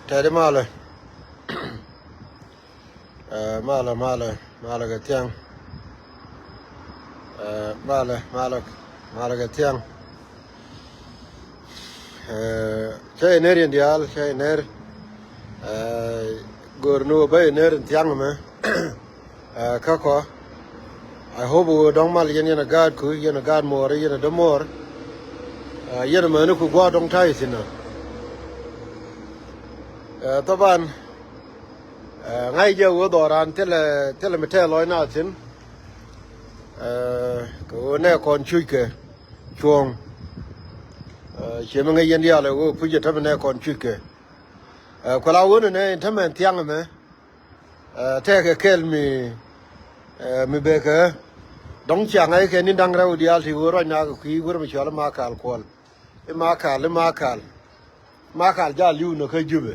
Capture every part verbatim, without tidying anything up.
Tɛt i̱ malɛ. Ɛ, malɛ, malɛ, malɛ kɛ thiaŋ. Ɛ, malɛ, malɛ, malɛ kɛ thiaŋ. Ɛ, cä yɛ ner yɛn diaal, cä yɛ ner. Ɛ, go̱o̱r ni wä bä yɛ ner in thiaŋ mɛ. Ɛ, kä kɔ. I hope wä dɔ̱ŋ mal yɛn, yɛn a gaatku, yɛn a gaat muɔɔr, yɛn a dämuɔɔr. Ɛ, yɛn a mäni ku gua̱a̱r dɔ̱ŋ ta̱yɛ thi̱n ɔ. Ɛ, thaban, ɛ, ŋa̱c jɛ wä dhɔran thilɛ, thilɛ mi tɛɛ lɔc na thi̱n. Ɛ, kɛ ɣöö nɛ kɔn cuc kɛ cuɔ̱ɔ̱ŋ. Ɛ, ciɛ mi ŋäc yɛn diaal ɛ ɣöö puc ɛ tämɛ nɛ kɔn cuc kɛ. Ɛ, kuɛ la ɣöö nɛ nɛ in tämɛ thiaŋ ɛmɛ. Ɛ, tɛkɛ kɛl mi, ɛ, mi bekɛ. Dɔ̱ŋ cia ŋa̱c kɛ ni da̱ŋ rɛw diaal ti ɣöö ruac nak kɛ kui̱ wär mi cɔal i̱ Makal Kuɔl. I̱ Makal, i̱ Makal. Makal ja li̱w nɔ kä Jubɛ.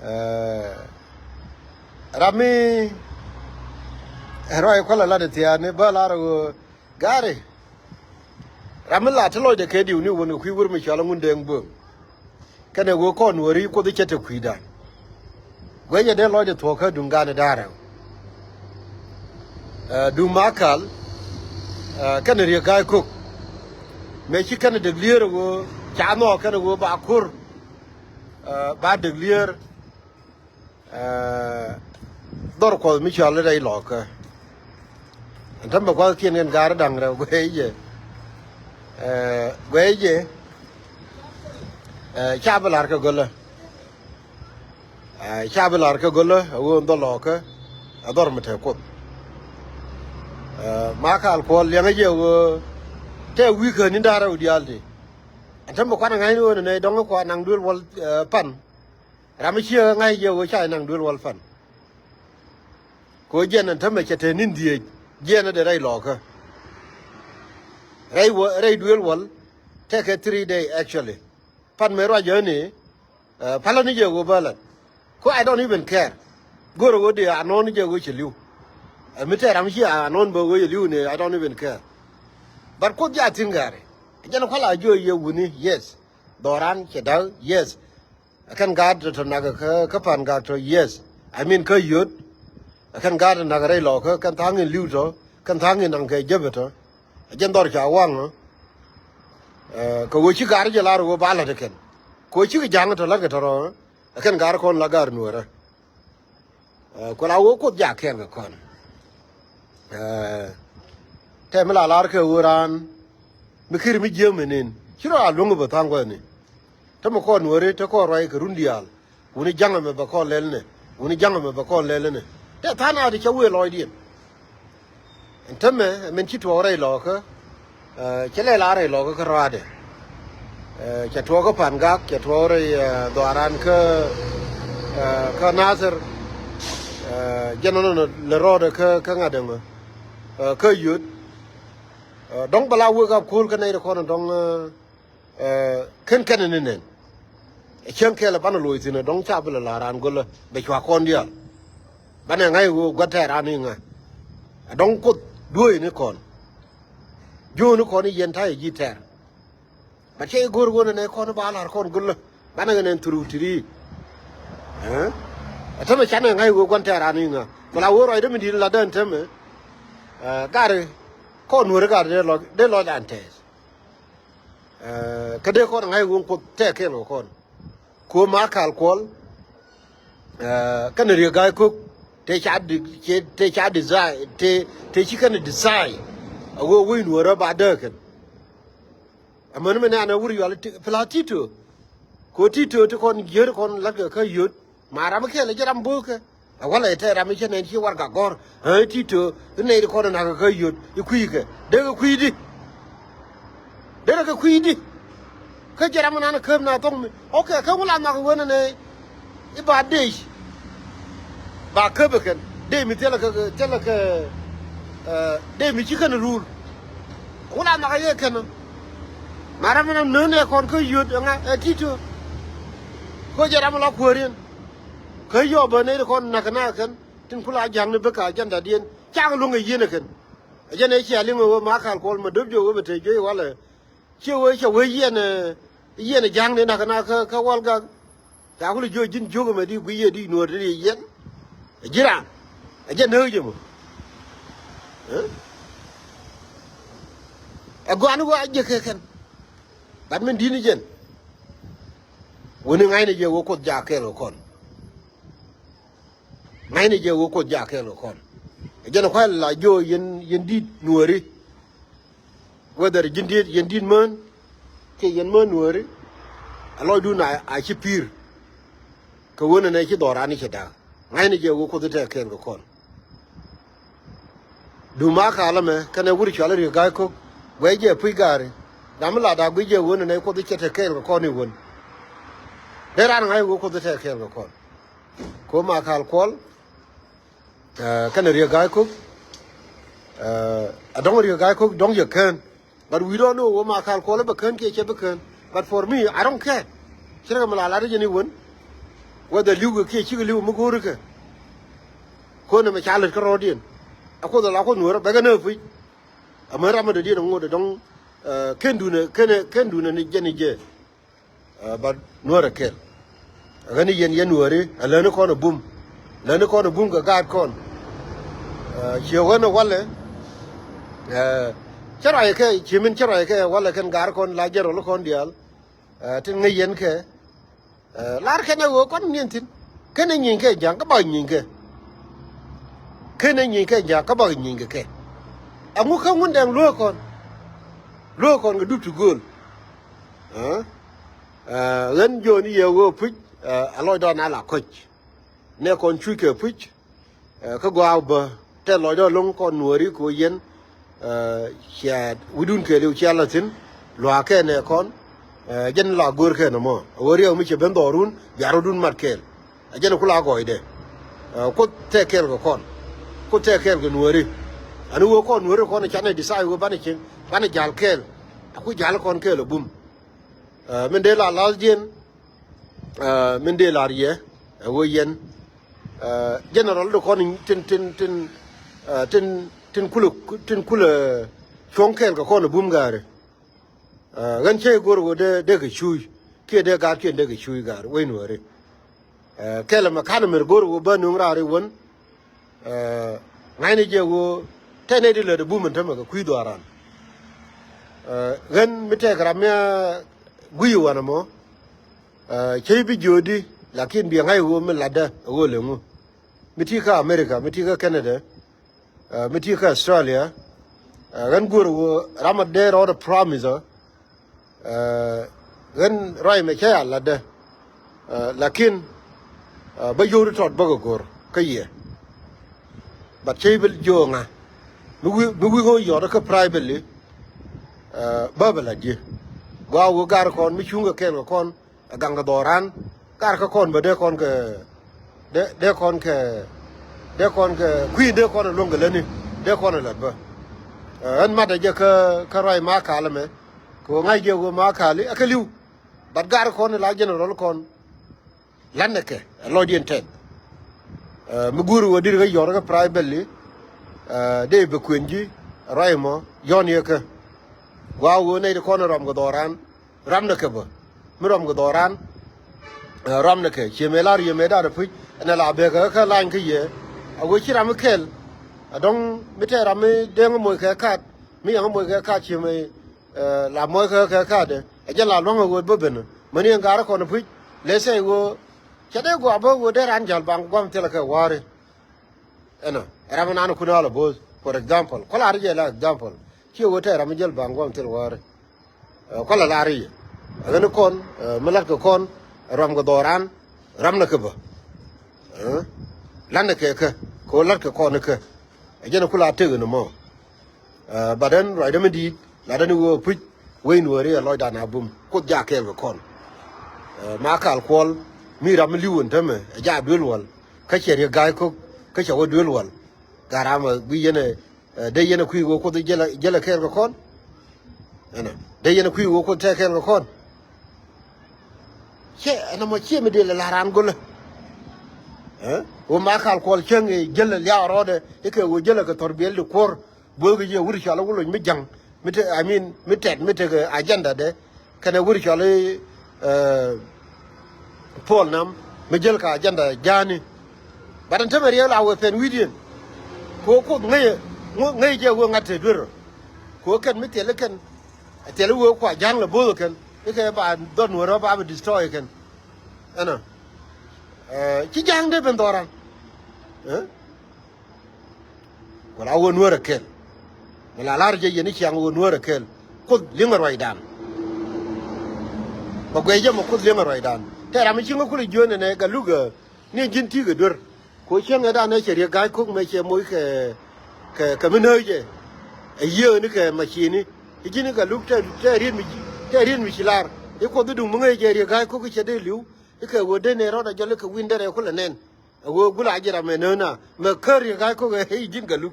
Ɛ, ram mi ɛ ruac kualɛ lat ithiaani bä lar ɣöö Gari. Ram mi la ti lɔcdɛ kɛ diw ni wun kɛ kui̱ wur mi cɔal Ŋun Deŋ Bueŋ. Kɛnɛ wee kɔn weri Kuoth cɛ te kui̱dan. Guecɛ dee lɔcdɛ thuɔ̱k kä duŋ gan da̱rɛ. Ɛ, duŋ Makal, ɛ, kɛnɛ Riek Ga̱a̱c Kok. Mëë ci kɛnɛ dek lier wee ca nhɔk kɛnɛ wee ba kur. Ɛ, ba dek lier. Ɛ, dhɔr Kuɔth mi cɔal i̱ Rɛy Lɔɔkä. Ɛn täämɛ kua̱thkiɛn kɛn ga̱r da̱ŋ rɛw guɛy jɛ. Ɛ, guɛy jɛ. Ɛ, ca bi lar kɛ gölä. Ɛ, ca bi lar kɛ gölä, ɛ ɣöö dhɔr Lɔɔkä, ɛ dhɔr mi te Kuoth. Ɛ, Makal Kuɔl liɛŋä jɛ ɣöö tɛ wi̱i̱ kä ni̱n da̱ŋ rɛw diaal ti. Ɛn täämɛ kuan ɛ ŋa̱cni ɣöö nɛ nɛy dɔ̱ŋ kuan naŋ duël wäl, ɛ, pan. Ram mi ciɛ ŋa̱c jɛ ɣöö ca naŋ duël wäl pan. Kɛ ɣöö jiɛn ɛn täämɛ cɛ te ni̱n dhieec, jiɛn ɛ dee Rɛy Lɔɔkä. Rɛy wä, rɛy duël wäl, tekɛ three day actually. Pan mëë ruac jɛ ni, ɛ, palä ni jɛ ɣöö bä lat. Kɛ ɣöö I don't even care. Go̱rɛ ɣöö dee anɔ̱ɔ̱n ni jɛ ɣöö cɛ li̱w. Ɛ mi tɛ ram ci anɔ̱ɔ̱n bä ɣöö cɛ li̱w ni, I don't even care. But Kuoth ja thi̱n gari. Jɛn kual a jiö yɛ wuni, yes. Dhɔran cɛ da̱k, yes. Ɛ kɛn gaat tɔ nak kä, kä Pangak tɔ, yes. I mean kä Yöt. Ɛ kɛn gaat tɔ nak Rɛy Lɔɔkä, kɛn tha̱a̱ŋ in li̱w tɔ, kɛn tha̱a̱ŋ in naŋ kɛ Jubɛ tɔ. Ɛ jɛn dhɔr ca waŋ ɔ. Ɛ, kɛ ɣöö ci gaat jɛ lar ɣöö ba la̱t ɛ kɛn. Kɛ ɣöö cikɛ ja̱ŋ tɔ la̱tkɛ tɔ rɔ. Ɛ kɛn gaat kɔn la gaat Nuäärä. Ɛ, kuɛ la ɣöö Kuoth ja kɛɛl kɛ kɔn. Ɛ, tɛm mi la lar kɛ ɣöö raan mi kir mi jiäk mi nin ci rɔ a luäŋ bä tha̱a̱ŋ kuäthni. Täämɛ kɔn Nuääri te kɔn ruac kɛ run diaal. Wuni ja̱ŋ ɛmɛ bɛ kɔn lɛl nɛ. Wuni ja̱ŋ ɛmɛ bɛ kɔn lɛl nɛ. Tɛ tha̱a̱ŋ a ti cɛ wëë lɔcdiɛn. Ɛn täämɛ, ɛ min ci tuɔɔk Rɛy Lɔɔkä, ɛ, cɛ lɛl a Rɛy Lɔɔkä kä rɔaadɛ. Ɛ, cɛ tuɔɔk kä Pangak, cɛ tuɔɔk rɛy, ɛ, dhɔaran kä, ɛ, kä Nathir. Ɛ, jɛn nɔnɔ lɛ rɔɔdɛ kä, kä ŋa̱t ɛŋä. Ɛ, kä Yöt. Ɛ, dɔ̱ŋ bɛ la wek ap ko̱l kä nɛy ti kɔn dɔ̱ŋ, ɛ, Ɛ, kɛn kɛn ni nɛn. Ɛ cäŋ kɛɛl ɛ banɛ loc thi̱n ɛ dɔ̱ŋ ca bi lɛ la̱r raan gölä bɛ cua kɔn diaal. Banɛ ŋa̱c ɣöö gua̱t tɛɛr raan i̱ ŋa̱. Ɛ dɔ̱ŋ Kuoth duɔ̱ɔ̱c ni kɔn. Jiööni kɔn i̱ yɛn ta̱yɛ ji̱ tɛɛr. Bɛ cɛ i̱ go̱r ɣöö nɛ nɛ kɔn i̱ ba la̱r kɔn gölä. Banɛ ŋɛ nɛn through ti ri̱i̱t. Ɛ? Ɛ tämɛ canɛ ŋa̱c ɣöö gua̱n tɛɛr raan i̱ ŋa̱. Bɛ la ɣöö rɔcdä mi di̱i̱t la dään tämɛ. Ɛ, gari kɔn Nuääri gari dee lɔc, dee lɔc an tɛɛth. Ɛ, kä dee kɔn ŋa̱c ɣöö Kuoth tɛk kɛɛl kɛ kɔn. Kuoth Makal Kuɔl, ɛ, kɛnɛ Riek Ga̱a̱c Kok, tëë ca di-, tëë, tëë ca design, tëë, tëë ci kɛnɛ design. A ɣöö wec Nuäärä ba dääk kɛn. Amäni mi nɛ̈ɛ̈n a wur yual ti, pla Tito. Kɛ ɣöö Tito ti kɔn jiät kɔn la̱tkɛ kä Yöt. Ma ram kɛl jɛ ram bo̱o̱kɛ. Ɛ wälɛ tɛ ram i̱ cä nɛn ci warɛgak gɔ̱r. Ɛ Tito i̱ nɛy ti kɔn i̱ nakä kä Yöt i̱ kui̱kɛ. Dee kɛ kui̱di. Dee rɛ kɛ kui̱di. Kä jɛ ram inan käp na thɔŋ mi. Ok, kä wä la nhɔk i̱ wen inɛ i̱ ba dec. Ba käp ɛ kɛn. Dec mi thilɛ kɛ, thilɛ kɛ, ɛ, dec mi ci kɛn rul. Wä la nhɔk i̱ yɛ kɛn. Ma ram inan nööŋ nɛ kɔn kä Yöt ɛŋa ɛ Tito. Kä jɛ ram i̱ la kuäär yɛn. Kä yɔp bä nɛy ti kɔn nak kɛ na kɛn. Tin ku la ja̱ŋni bä ka jɛn dadiɛn cak luäŋ ɛ yieen ɛ kɛn. Ɛ jɛn ɛ cia liŋ ɛ ɣöö ma kal kuɔl ma döp jiök ɣöö bɛ te juey walɛ. Ciɛ ɣöö cɛ wee yiɛn ɛ yiɛn ɛ ja̱a̱ŋ ni nak nak kä, kä Walgak. Ca kul jiök ji̱n jiök ɛmɛ di guiy yɛ di nuɔ̱ɔ̱r di yiɛn. Ɛ ji̱ raan ɛ jɛn nääk jɛ mɔ. Ɛ gɔaa ni ɣöö a jiäk kɛ kɛn. Bat min di̱t ni jɛn. Wäni ŋa̱cnɛ jɛ ɣöö Kuoth jak kɛɛl kɛ kɔn. Ŋa̱cnɛ jɛ ɣöö Kuoth jak kɛɛl kɛ kɔn. Ɛ jɛn kua̱l la jiök yɛn, yɛn di̱t nuääri. Whether ji̱n di̱t, yɛn di̱t mään kiɛ yɛn mään nuääri. A lɔcdun a, a ci pi̱i̱r. Kɛ ɣöö nɛnɛ ci dhɔran i̱ cɛ da̱a̱k. Ŋa̱cnɛ jɛ ɣöö Kuoth i̱ tɛk kɛɛl kɛ kɔn. Duŋ ma ka̱l ɛmɛ kɛnɛ wur cual i̱ Riek Ga̱a̱c Ko̱k. Guɛc jɛ puc gaari. Ram mi la da̱a̱k guic jɛ ɣöö nɛnɛ Kuoth i̱ cɛ tɛk kɛɛl kɛ kɔn i̱ wän. Dee raan ŋa̱c ɣöö Kuoth i̱ tɛk kɛɛl kɛ kɔn. Kɛ ɣöö ma ka̱l kuɔl. Ɛ, kɛnɛ Riek Ga̱a̱c Ko̱k. Ɛ, a dɔ̱ŋ Riek Ga̱a̱c Ko̱k dɔ̱ŋ yɛ kään. But we don't know wä ma ka̱l kuɔl bɛ kään kiɛ cɛ bɛ kään. But for me, I don't care. Ci rɛ kɛ mi la lat jɛ ni wän. Whether li̱w kɛ kiɛ cikɛ li̱w mi go̱o̱ri kɛ. Kuɔn ɛmɛ ca lät kä rɔɔdiɛn. A Kuoth a la Kuoth nuɔ̱ɔ̱rä bɛ kɛ nääk puc. Amäni ram mi dɔ̱diɛn a ŋot a dɔ̱ŋ, ɛ, ken duundɛ, ken, ken duundɛ ni jɛ ni jɛ. Ɛ, but nuäärɛ kɛl. Ɛ ɣän i̱ yɛn yɛn nuääri, ɛ läni kɔn ɛ bum. Läni kɔn ɛ bum kɛ gaat kɔn. Ɛ, ciɛ ɣän ɛ walɛ, ɛ, cä ruac kɛ, ci min cä ruac kɛ walɛ kɛn gaat kɔn la jɛn rɔl kɔn diaal. Ɛ, tin ŋäc yɛn kɛ, ɛ, lar kɛn ɛ ɣöö kɔn niɛn thi̱n. Ken ɛ nyieeny kɛ ja̱a̱ŋ kä bak nyieeny kɛ. Ken ɛ nyieeny kɛ ja̱a̱ŋ kä bak nyieeny kɛ kɛ. Ɛŋu kä ŋun dɛŋ luäk kɔn. Luäk kɔn kɛ dup ti gööl. Ɛ, ɛ, ɣän jiöni yɛ ɣöö puc, ɛ, a lɔcdɔn a la kɔc. Nɛ kɔn cuc kɛ puc, ɛ, kä gɔaa bä tɛ lɔcdɔn lo̱ŋ kɔn nuääri kɛ ɣöö yɛn, ɛ, cia wi̱dun kɛɛliw cia la thi̱n, luaak kɛ nɛ kɔn, ɛ, jɛn la go̱o̱r kɛ nɔmɔ. Ɛ ɣöö riɛw mi cɛ ben dhɔrun, bia rɔ̱dun mat kɛɛl. Ɛ jɛn ku la gɔɔydɛ. Ɛ, Kuoth tɛk kɛɛl kɛ kɔn. Kuoth tɛk kɛɛl kɛ nuääri. Ani ɣöö kɔn nuääri kɔn canɛ decide ɣöö banɛ cieŋ, banɛ ja̱l kɛɛl. Aku ja̱l kɔn kɛɛl ɛ bum. Ɛ, min dee la la̱thdiɛn, ɛ, min dee la riɛ, ɛ, ɣöö yɛn, ɛ, general de kɔn tin, tin, tin, ɛ, tin, tin kulɛ, tin kulɛ cuɔ̱ŋ kɛɛl kɛ kɔn ɛ bum gaari. Ɛ, ɣän cä i̱ go̱r ɣöö dee, dee kɛ cuuc, kiɛ dee gaat kiɛn dee kɛ cuuc gaari, wec nuääri. Ɛ, kɛl ɛmɛ ka̱n ɛmɛ go̱r ɣöö bä nöŋ raar i̱ wän. Ɛ, ŋa̱cnɛ jɛ ɣöö tɛn nɛy ti lät ɛ bum ɛn tämɛ kɛ kui̱ dhɔaaran. Ɛ, ɣän mi tɛk ram mi a gui̱c ɛ wanɛ mɔ. Ɛ, cä ji̱ bi jiöödi, lakin biɛ ŋa̱c ɣöö mi latdä ɛ ɣöö leŋu. Mi ti kä America, mi ti kä Canada, ɛ, mi ti kä Australia. Ɛ, ɣän guur ɣöö ram a dee rɔɔdɛ promise ɔ. Ɛ, ɣän ruac mɛ cä ya latdä. Ɛ, lakin, ɛ, bä yio̱w di tɔt bä kɛ go̱r kä yɛ. But cä bi jiööŋä mi wi̱i̱, mi wi̱i̱ ɣöö yɔt kä privately. Ɛ, bä bɛ lat ji̱ gɔaa ɣöö gar kɔn mi cuŋ kɛ kɛɛl kɛ kɔn. Ɛ gaŋ kɛ dhɔran, gar kä kɔn bä dee kɔn kɛ, dee, dee kɔn kɛ, dee kɔn kɛ kui̱ dee kɔn ɛ luäŋ kɛ lätni, dee kɔn ɛ lät bä. Ɛ, ɣän matdä jɛ kä, kä ruac ma ka̱l ɛmɛ. Kɛ ɣöö ŋa̱c jɛ ɣöö ma ka̱l i̱ ɛ kɛ li̱w. But gar kɔn ɛ la general kɔn. La̱tnɛ kɛ ɛ lɔcdiɛn tɛth. Ɛ, mi guur ɣöö di̱t kä yɔr kä privately. Ɛ, dee bɛ kuën ji̱ ruac mɔ yɔ̱n yɛ kä. Gɔaa ɣöö nɛy ti kɔn ɛ rɔm kɛ dhɔran. Ramnɛ kɛ bä mi rɔm kɛ dhɔran. Ɛ, ramnɛ kɛ ciɛ mëë la riee mëë da̱t ɛ puc ɛn ɛ la bek ɛ kä lany kä yɛ. A ɣöö ci ram mi kɛl. A dɔ̱ŋ mi tɛɛr ram mi deŋ moc kɛ ka̱a̱t mi yɛŋ moc kɛ ka̱a̱t ciɛ mëë, ɛ, la moc kɛ kɛ ka̱a̱t ɛ jɛn la luäŋ ɛ ɣöö bä ben. Mäni ɛn ga̱r ɛ kɔn ɛ puc lɛ sɛy ɣöö cɛ dee gɔaa bä ɣöö dee raan ja̱l baŋ gua̱m thilɛ kɛ wa̱a̱ri. Ɛnɔ ɛ ram mi naan kun alɛ bo̱o̱th, for example, kɔ la ri jɛ la example. Ciɛ ɣöö tɛɛr ram mi jäl baŋ gua̱m thil wa̱a̱ri. Ɛ, kɔ la la ri jɛ ɛ ɣän kɔn, ɛ, mi la̱t kɛ kɔn ɛ ruam kɛ dhɔran. Ramnɛ kɛ bä. Ɛ, la̱tnɛ kɛ kä kɛ ɣöö la̱t kɛ kɔn kä. Ɛ jɛn ku la tek ɛn ɛmɔ. Ɛ, but ɛn ruacdä mi di̱i̱t latdä ni ɣöö puc wec nuääri ɛ lɔcdan a bum Kuoth jak kɛɛl kɛ kɔn. Ɛ, ma kal kuɔl mi ram mi li̱w ɛn tämɛ ɛ jak duel wal. Kä cɛ Riek Ga̱a̱c Ko̱k kä cɛ wä duel wal. Gat ram ɛ guic yɛn ɛ, ɛ, dee yɛn ɛ kui̱ ɣöö Kuoth jäl, jäl kɛɛl kɛ kɔn. Ɛnɔ dee yɛn ɛ kui̱ ɣöö Kuoth tɛk kɛɛl kɛ kɔn. Ciɛ ɛn ɛmɔ ciɛ mi dee lɛ la raan go̱lä. Ɛ, ɣöö ma kal kuɔl cäŋ i̱ jäl liaw rɔɔdɛ i̱ kɛ ɣöö jäl kɛ thɔr biɛl di kuɔr. Buɔth kɛ jiɛ wut cɔal i̱ Wuluny mi ja̱ŋ, mi te, I mean, mi tɛt, mi tekɛ agenda dɛ, kɛnɛ wut cɔal i̱, eh, Puɔl Nam, mi jäl kɛ agenda ja̱a̱ni. But ɛn tämɛ riɛk la wee pɛn wi̱i̱diɛn. Kɛ ɣöö Kuoth ŋäcɛ, ŋäcɛ jɛ ɣöö ŋa̱t te duer rɔ. Kɛ ɣöö kɛn mi thil i̱ kɛn, thil i̱ wee kua ja̱a̱ŋ lɛ bo̱o̱th ɛ kɛn, i̱ kɛ ba dhɔr Nuäärä ba bi destroy ɛ kɛn. Ɛnɔ. Eh, ci ja̱a̱ŋ dee ben dhɔran. Eh? Ku la ɣöö Nuäär ɛ kɛl. Mi la la̱r jɛ yɛn i̱ ciaŋ ɣöö Nuäär ɛ kɛl. Kuoth li̱ŋ ɛ ruacdan. Bɛ guɛc jɛ mɛ Kuoth li̱ŋ ɛ ruacdan. Tɛ ram mi ci ŋä kulɛ jiön ɛnɛ Galuk ɛ ni ji̱n ti̱i̱ kɛ duer. Ku cieŋ ɛ dan ɛ cɛ Riek Ga̱a̱c Kok mɛ cɛ moc kɛ, kɛ, kɛ mi nääc ɛ. Ɛ yiëëni kɛ macini. I̱ ji̱n i̱ Galuk tɛ, tɛ riet mi ci, tɛ riet mi ci lar. I̱ Kuoth i̱ duŋ mi ŋäc jɛ Riek Ga̱a̱c Kok i̱ cɛ dee li̱w. I̱ kɛ ɣöö dee nɛ rɔɔdɛ jɔl i̱ kɛ wi̱n derɛ kulɛ nɛn. A ɣöö gula ji̱ ram ɛ nööna mɛ kär Riek Ga̱a̱c Kok ɛ i̱ ji̱n Galuk.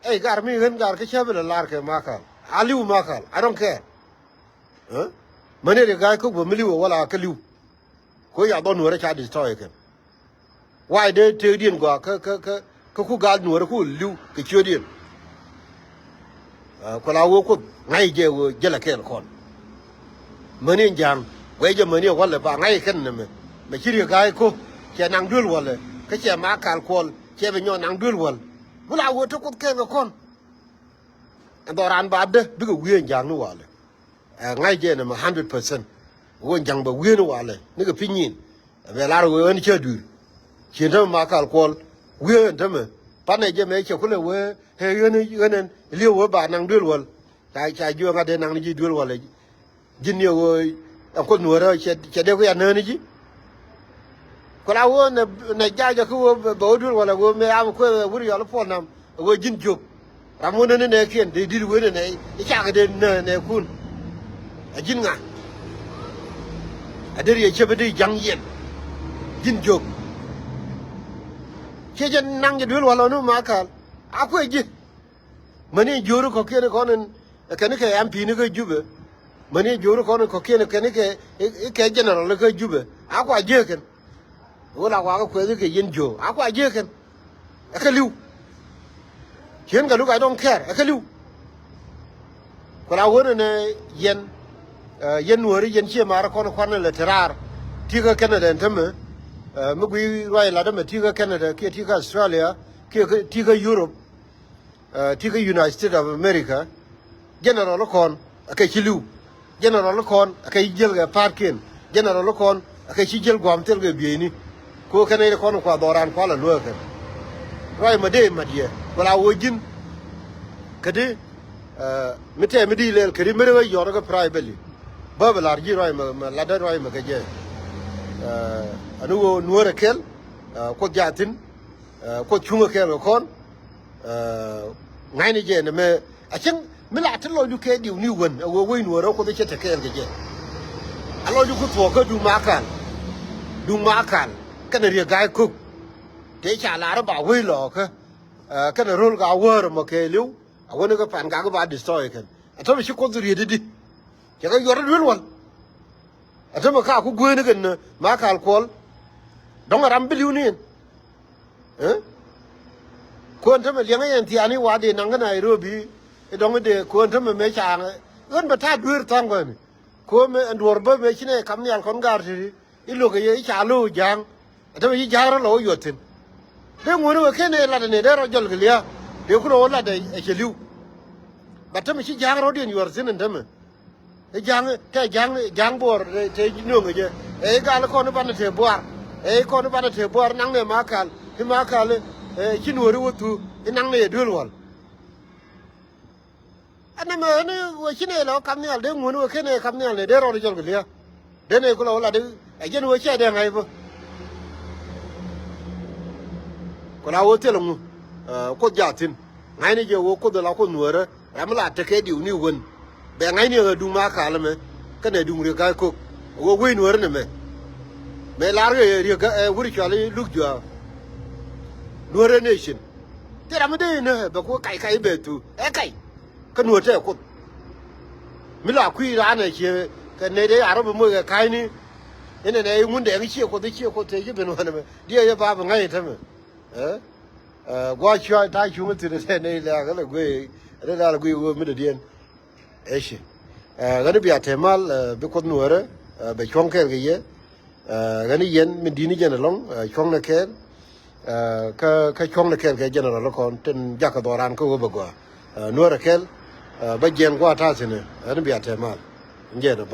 Ɛ gar mi ɣän gar kä cäpɛ lɛ lar kɛ Makal. A li̱w Makal. I don't care. Ɛ? Mäni Riek Ga̱a̱c Kok bä mi li̱w ɛ wala kä li̱w. Ko ya dhɔn Nuäärä ca destroy kɛn. Why dee tëëkdiɛn gɔaa kä, kä, kä, kä ku gal Nuäärä ku li̱w kɛ ciötdiɛn. Ah, ku la wee Kuoth ŋa̱c jɛ wee jälɛ kɛɛl kɔn. Mäni ɛn ja̱a̱ŋ guɛc jɛ mäni ɛ walɛ ba ŋa̱c kɛn nɛmɛ. Mɛ ci Riek Ga̱a̱c Kok cɛ naŋ duel walɛ kä cɛ Makal Kuɔl cɛ bi nyɔk naŋ duel wal. Bula wee te Kuoth kɛɛl kɛ kɔn. Ɛn dhɔran ba dee bikɛ wi̱i̱ ɛn ja̱a̱ŋ ni walɛ. Ɛ ŋa̱c jɛ nɛmɛ hundred percent. Wee ɛn ja̱a̱ŋ bɛ wi̱i̱ ni walɛ nikɛ piny nyin. Ɛ bɛ lar wee ɣän cä dui̱r. Cien tämɛ Makal Kuɔl wiee ɣän tämɛ. Panɛ jɛ mɛ cɛ kulɛ wee ɛ ɣän ɣän ɛn li̱ew wee ba naŋ duel wäl. Ca ca jiök ŋa̱t dee naŋ ni ji̱ duel wäl ɛ. Ji̱n ni ɣöö ɛn Kuoth Nuäärä cɛ cɛ dee ku ya nääni ji̱. Ku la ɣöö nɛ nɛ ja̱a̱cä kä ɣöö bɛ bɛ wä duel wäl ɛ ɣöö mëë am kuëë wut yɔl i̱ Puɔl Nam ɛ ɣöö ji̱n jiök. Ram wä nä ni nɛɛkiɛn dee di̱t wen nɛ i̱ cakɛ dee nä nɛɛkun. A ji̱n ŋa? A dee riɛ cäpä dee ja̱ŋ yɛn. Ji̱n jiök. Ciɛ jɛ naŋ jɛ duel walɔ ni Makal. A kuɛ ji̱. Mäni jiööri kɔ̱kiɛn kɔn in kɛn kɛ M P ni kä Jubɛ. Mäni jiööri kɔn in kɔ̱kiɛn kɛn kɛ i̱ kɛ general kä Jubɛ. A kua jiäk kɛn. Ɣöö la wakä kuɛth kɛ yɛn jiö a kua jiäk kɛn. Ɛ kɛ li̱w. Ciën Galuk, I don't care. Ɛ kɛ li̱w. Ku la ɣöö nɛ yɛn, eh, yɛn Nuääri yɛn ciɛ ma̱a̱r kɔn kuan lɛ te raar. Ti̱i̱ kä Canada ɛn tämɛ, eh, mi guiy ruac lat ɛmɛ ti̱i̱ kä Canada kiɛ ti̱i̱ kä Australia kiɛ kä- ti̱i̱ kä Europe. Eh, ti kä United States of America, general kɔn a kɛ ci li̱w. General kɔn a kɛ ci jiäl kɛ pa̱a̱tkiɛn. General kɔn a kɛ ci jiäl gua̱a̱m thil kɛ bieyni. Ko kɛn nɛy kɔn kua dhɔran kua la luäk kɛn. Ruac ma dee mat yɛ wala wä ji̱n. Kädi, eh, mi tɛɛ mi di lɛl kädi mi rɛ wä yɔr kä privately. Bä bɛ lar ji̱ ruac ma, ma latdä ruac ma kɛ jɛ. Eh, ani wä Nuäär a kɛl, eh, Kuoth jathin, eh, Kuoth cuŋä kɛɛl kɛ kɔn. Eh, ŋa̱cni jɛ nɛmɛ a cäŋ mi la ti lɔcdu kɛ diw ni wän a wee wec Nuäärä Kuoth cɛ te kɛɛl kɛ jɛ. A lɔcdu ku thuɔ̱k kä duŋ Makal. Duŋ Makal kɛnɛ Riek Ga̱a̱c Kok. Tëë ca lar ba wec lɔɔkä, eh, kɛnɛ ro̱l ka wäär mɔ kɛɛliw a wäni kä pan gak ba destroy kɛn. A tämɛ ci Kuoth riet di. Cɛ kɛ yuɔr duel wal. A tämɛ ka ku gueeni kɛn, eh, Makal Kuɔl. Dɔ̱ŋ a ram bi li̱w ni ɛn. Eh? Kuɔn tämɛ liɛŋä yɛn thiaani wa dee naŋ kä Nairobi. I̱ dɔ̱ŋ i̱ dee kuɔn tämɛ mëë ca ɣän bɛ ta̱a̱ dueer tha̱a̱ŋ kɔni. Kuɔn mëë ɛn duɔ̱ɔ̱r bä mëë ci nɛ kam nhial kɔn gaar ti̱ti̱. I̱ lo̱k ɛ yɛ i̱ ca lo̱o̱k ja̱a̱ŋ. A tämɛ ci ja̱a̱ŋ rɔ lɔ wä yuɔth thi̱n. Dee ŋuɔ̱n i̱ wä ken ɛ lat ɛn ɛ dee rɔ jɔl kɛ lia̱a̱. Dee kun ɛ wä lat ɛ cɛ li̱w. Bat tämɛ ci ja̱a̱ŋ rɔ̱diɛn yuɔr thi̱n ɛn tämɛ. I̱ ja̱a̱ŋ, tɛ ja̱a̱ŋ, ja̱a̱ŋ buɔɔr, tɛ, tɛ nööŋ kɛ jɛ. Ɛ i̱ gal kɔn i̱ banɛ te buaar. Ɛ i̱ kɔn i̱ banɛ te buaar, naŋnɛ Makal. I̱ Makal, ɛ, ci Nuääri wä thuu. I̱ naŋnɛ yɛ duel wal. Ɛn nɛmɛ, ɛn wä ci nɛ lɔ kam nhial, dee ŋuɔ̱n wä ken ɛ kam nhial nɛ, dee rɔɔd jɔl kɛ lia̱a̱. Dee nɛ kulɛ wä lat, ɛ jɛn wä cɛ dee ŋa̱c bä. Ku la wä thilɛ ŋu, ɛ, Kuoth jathin. Ŋa̱cni jɛ wä Kuoth la Kuoth Nuäärä. Ram mi la tekɛ diw ni wän. Bɛ ŋa̱cni ɛ duŋ Makal ɛmɛ. Kɛnɛ duŋ Riek Ga̱a̱c Kok. Wä wec Nuäärä nɛmɛ. Mëë lar kɛ Riek Ga̱a̱c, ɛ, wur cɔal i̱ Luk Juaak. Nuäärä nation. Thil ram mi dee inä bɛ ku kac kac i̱ bɛ thu. Ɛ kac. Kä Nuäär tɛ Kuoth. Mi la kui̱ raan ɛ ciɛ kɛ nɛy dee a rɔ bi moc kɛ ka̱cni. Inɛ nɛ i̱ ŋun dɛŋ i̱ ciɛ Kuoth, i̱ ciɛ Kuoth tëë ci ben wanɛ mɛ. Diɛ yɛ ba bi ŋa̱c i̱ tämɛ. Ɛ? Ɛ, gua̱a̱ cua̱ ta̱a̱ cuŋä thi̱n ɛ tɛn nɛy lɛ̈ɛ̈k ɣä lɛ guiy, ɛ lɛ lɛ̈ɛ̈k lɛ guiy ɣöö mi dɔ̱diɛn. Ɛ ci. Ɛ, ɣän i̱ bia te mal, ɛ, bi Kuoth Nuäärä, ɛ, bɛ cuɔ̱ŋ kɛɛl kɛ yɛ. Ɛ, ɣän i̱ yɛn min di̱t ni jɛn ɛlɔ̱ŋ, ɛ, cuɔ̱ŋnɛ kɛɛl. Ɛ, kä, kä cuɔ̱ŋnɛ kɛɛl kɛ general kɔn tin jakä dhɔran kä ɣöö bɛ gɔaa. Ɛ, Nuäärä kɛl, ɛ, bä jiɛn gua̱a̱ ta̱a̱ thi̱n ɛ, ɣän i̱ bia te mal. Jɛn ɛ ba.